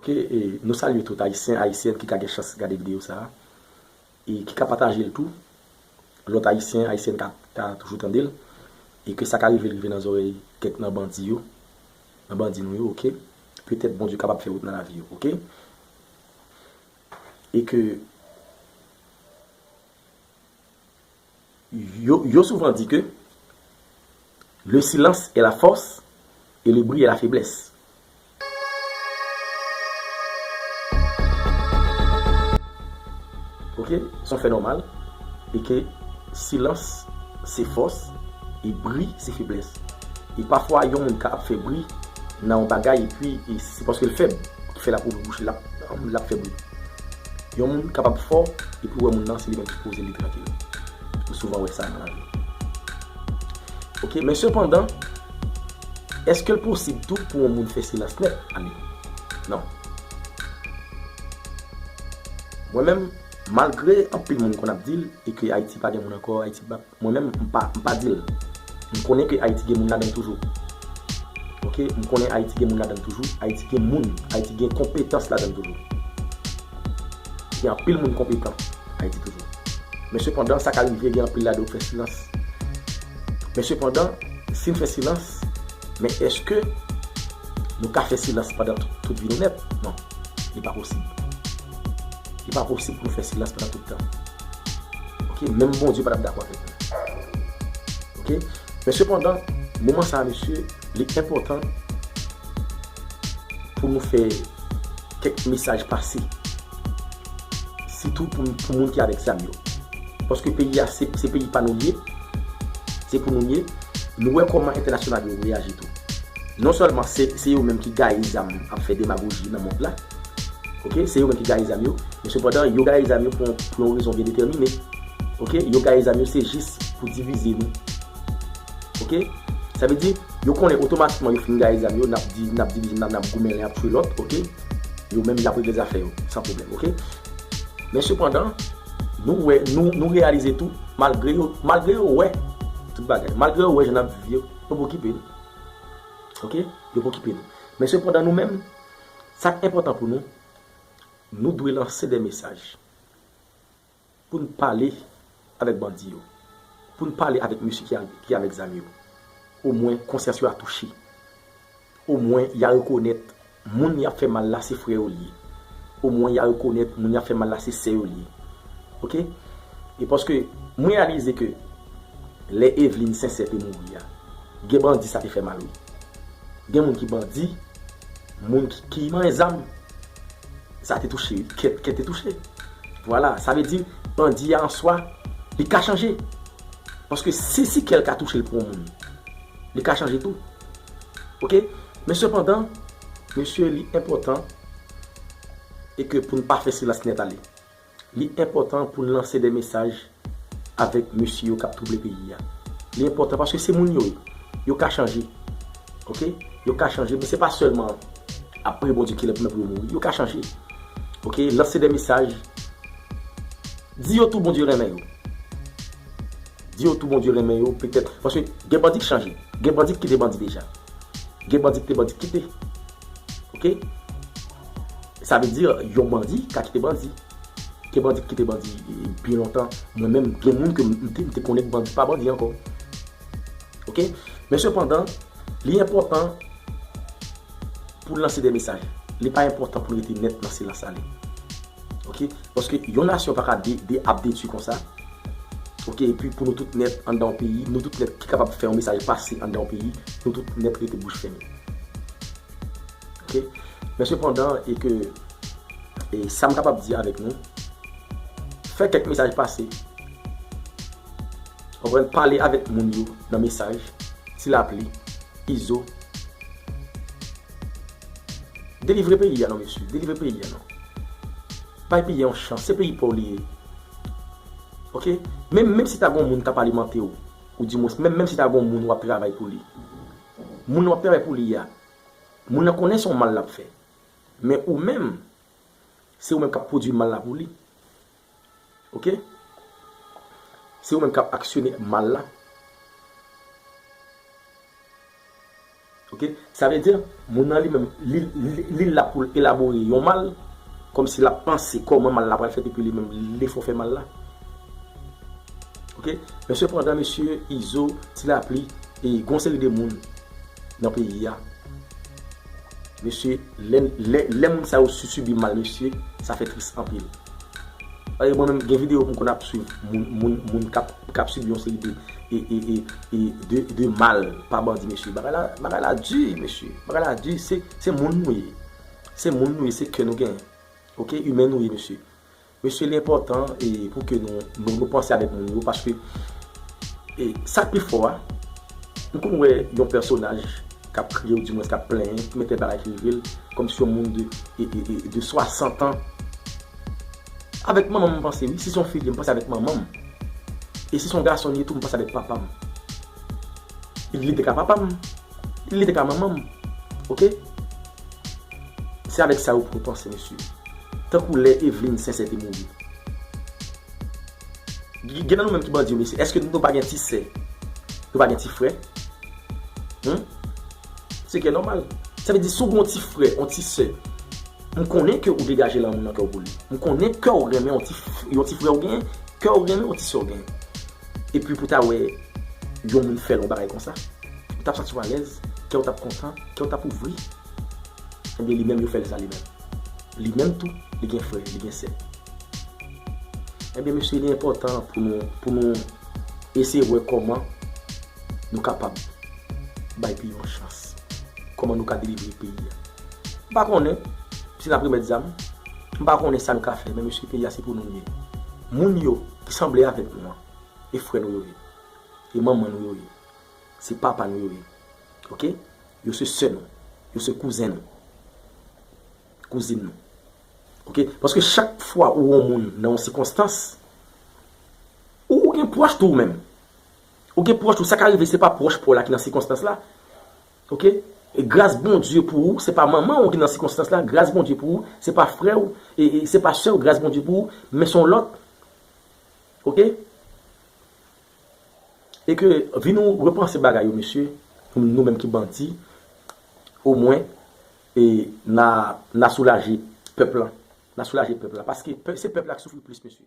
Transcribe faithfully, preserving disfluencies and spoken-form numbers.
E, e, nou salye tout Ayisyen, Ayisyèn ki ka gen chans gade videyo sa a, e ki ka pataje l tou. Lòt Ayisyen, Ayisyèn ka, ka toujou tande l, e ke sa ka rive l rive nan zòrèy kèk nan bandi yo, nan bandi nou yo, oke? Petèt Bondye kapab fè wout nan lavi yo, oke? E ke yo, yo souvan di ke le silence est la force et le bruit est la faiblesse. Oke, se yon fè nòmal, e ke silans se fòs, e bri se feblès. E pafwa, yon moun ka ap fè bri nan yon bagay, epi, e se paske l fèb ki fè l ap ouvri bouch li, l ap, l ap fè bri. Yon moun kapab fò, epi w wè moun nan, se li menm ki poze li trankil. Ou souvan wè sa nan lavi. Oke, men sepandan, èske l posib tou pou yon moun fè silans nèt? Ale. Non. Mwen menm, malgre anpil moun konn ap di l, e ke Ayiti pa gen moun ankò, Ayiti pa, mwen menm, m pa, m pa di l. M konnen ke Ayiti gen moun ladan l toujou. Oke, m konnen Ayiti gen moun ladan l toujou, Ayiti gen moun, Ayiti gen konpetans ladan l toujou. Gen anpil moun konpetan Ayiti toujou. Men sepandan, sa ka rive, gen anpil ladan yo fè silans. Men sepandan, si n fè silans, men èske nou ka fè silans pandan tout, tout vi nou nèt? Non, li pa posib. Li pa posib pou nou fè silans pandan tout tan. Oke? Menm Bondye pa t ap dakò avèk nou. Oke? Men sepandan, moman sa a, mesye, li enpòtan pou nou fè kèk mesaj pase. Sitou pou, pou moun ki avèk zam yo. Paske peyi a, se, se peyi pa nou l ye, se pou nou l ye. Nou wè kòman entènasyonal yo reyaji tou. Non sèlman se, se yo menm ki gaye zam ap fè demagoji nan mond la. Oke, se yo menm ki gaye zam yo. Men sepandan, yo gaye zam yo pou, pou yon rezon byen detèmine. Oke, yo gaye zam yo se jis pou divize nou. Oke? Sa vle di, yo konnen otomatikman yo fin gaye zam yo, n ap di, n ap divize, n ap, n ap goumen, len ap tchwe lòt, oke? Yo menm y ap regle zafè yo, san pwoblèm, oke? Men sepandan, nou wè, nou, nou reyalize tou, malgre yo, malgre yo wè tout bagay, malgre yo wè jan n ap viv yo, yo pa okipe nou. Oke? Yo pa okipe nou. Men sepandan, nou menm, sa k enpòtan pou nou, nou dwe lanse de mesaj. Pou n pale avèk bandi yo, pou n pale avèk mesye ki a, ki avèk zam yo, omwen konsyans yo a touche. Omwen y a rekonèt moun y ap fè mal la se frè yo l ye. Omwen y a rekonèt moun y ap fè mal la se sè yo l ye. Oke? E paske mwen reyalize ke lè Eveline Sincère te mouri a, gen bandi sa te fè mal wi. Gen moun ki bandi, moun ki, ki manyen zam, sa te touche, kè, kè te touche. Vwala, sa vle di, bandi a an swa, li ka chanje. Paske si, si kè l ka touche l pou yon moun, li ka chanje tou. Oke? Men sepandan, mesye, li enpòtan e ke pou n pa fè silans nèt ale. Li enpòtan pou n lanse de mesaj avèk mesye yo k ap twouble peyi a. Li enpòtan paske se moun yo ye. Yo ka chanje. Oke? Yo ka chanje, men se pa sèlman apre Bondye ki lè pou, pou yo mouri. Yo ka chanje. Oke? Lanse de mesaj. Di yo tou Bondye renmen yo. Di yo tou Bondye renmen yo, petèt. Paske gen bandi k chanje. Gen bandi k kite bandi deja. Gen bandi k te bandi k kite. Oke? Sa vle di, yon bandi ka kite bandi. Gen bandi k kite bandi, e, byen lontan. Mwen menm, gen moun ke m, m te, m te konnen k bandi pa bandi ankò. Oke? Men sepandan, li enpòtan pou n lanse de mesaj. Li pa enpòtan pou n rete nèt nan silans ale. Oke? Paske yon nasyon pa ka de, de, ap detwi konsa. Oke? Epi pou nou tout nèt anndan yon peyi, nou tout nèt ki kapab fè yon mesaj pase anndan yon peyi, nou tout nèt rete bouch fèmen. Oke? Men sepandan, e ke, e sa m kapab di avèk nou, fè kèk mesaj pase. Konprann, pale avèk moun yo nan mesaj, Ti Lapli, Izo. Delivre peyi a non, mesye, delivre peyi a non. Bay peyi a yon chans, se peyi pa w li ye. Oke? Menm, menm si ta gon moun k ap alimante w, ou di mwens, menm, menm si ta gon moun w ap travay pou li. Moun w ap travay pou li a, moun nan konnen se yon mal l ap fè. Men ou menm, se ou menm k ap pwodui mal la pou li. Oke? Se ou menm k ap aksyone mal la. Ok? Sa vle di, moun nan li menm, li, li, li la pou l elabore yon mal, kòmsi l ap panse kòman mal la pral fèt, epi li menm, li fò fè mal la. Ok? Men sepandan, mesye Izo, Ti Lapli, e gon seri de moun nan peyi a. Mesye, lè, lè, lè moun sa yo si-, sibi mal, mesye, sa fè tris anpil. Paske mwen menm, gen videyo m konn ap swiv moun, moun, moun k ap, k ap sibi yon seri de, e, e, e, e de, de mal pa bandi, mesye. Bagay la, bagay la di, mesye. Bagay la di, se, se moun nou ye. Se moun nou ye, se kè nou genyen. Ok, imen nou ye, mesye. Mesye, li enpòtan e pou ke nou, nou, nou panse avèk moun yo, paske e, sa k pi fò a, m konn wè yon pèsonaj k ap kriye, oudimwens k ap plenyen, ki mete bagay ki rive l, kòmsi yon moun de, e, e, e, de swasant an. Avèk manman m, m panse, wi. Si se yon fi li ye, m panse avèk manman m. E si se yon gason li ye tou, m panse avèk papa m. Li te ka papa m. Li te ka manman m. Ok? Se avèk sa yo pou nou panse, mesye. Tankou lè Eveline Sensè te mouri. Gen nan nou menm ki bandi yo, mesye. Èske nou pa gen ti sè? Nou pa gen ti frè? Hmm? Se kè nòmal. Sa vle di, si w gen yon ti frè, yon ti sè, m konnen ke ou degaje lanmou nan kè w pou li. M konnen kè w renmen yon ti f-, yon ti frè w genyen, kè w renmen yon ti sè w genyen. Epi pou ta wè yon moun fè l yon bagay konsa, ou t ap santi w alèz, kè w t ap kontan, kè w t ap ouvri. Ebyen, li menm, yo fè l sa li menm. Li menm tou, li gen frè, li gen sè. Ebyen, mesye, li enpòtan pou nou, pou nou eseye wè kòman nou kapab bay peyi yon chans. Kòman nou ka delivre peyi a. M pa konnen si n ap remèt zam. M pa konnen sa nou ka fè, men mesye, peyi a se pou nou l ye. Moun yo ki sanble avèk nou an, e frè nou yo ye. E manman nou yo ye. Se papa nou yo ye. Ok? Yo se sè nou. Yo se kouzen nou. Kouzin nou. Ok? Paske chak fwa ou wè yon moun nan yon sikonstans, ou, ou gen pwòch tou ou menm. Ou gen pwòch tou. Sa ka rive, se pa pwòch pa w la ki nan sikonstans la. Ok? E gras Bondye pou ou, se pa manman w ki nan sikonstans la. Gras Bondye pou ou, se pa frè w, e, e se pa sè w, gras Bondye pou ou, men se yon lòt. Ok? E ke vin nou repanse bagay yo, mesye, nou, nou menm ki bandi, omwen, e n a, n a soulaje pèp la. N a soulaje pèp la. Paske pè-, se pèp la ki soufri plis, mesye.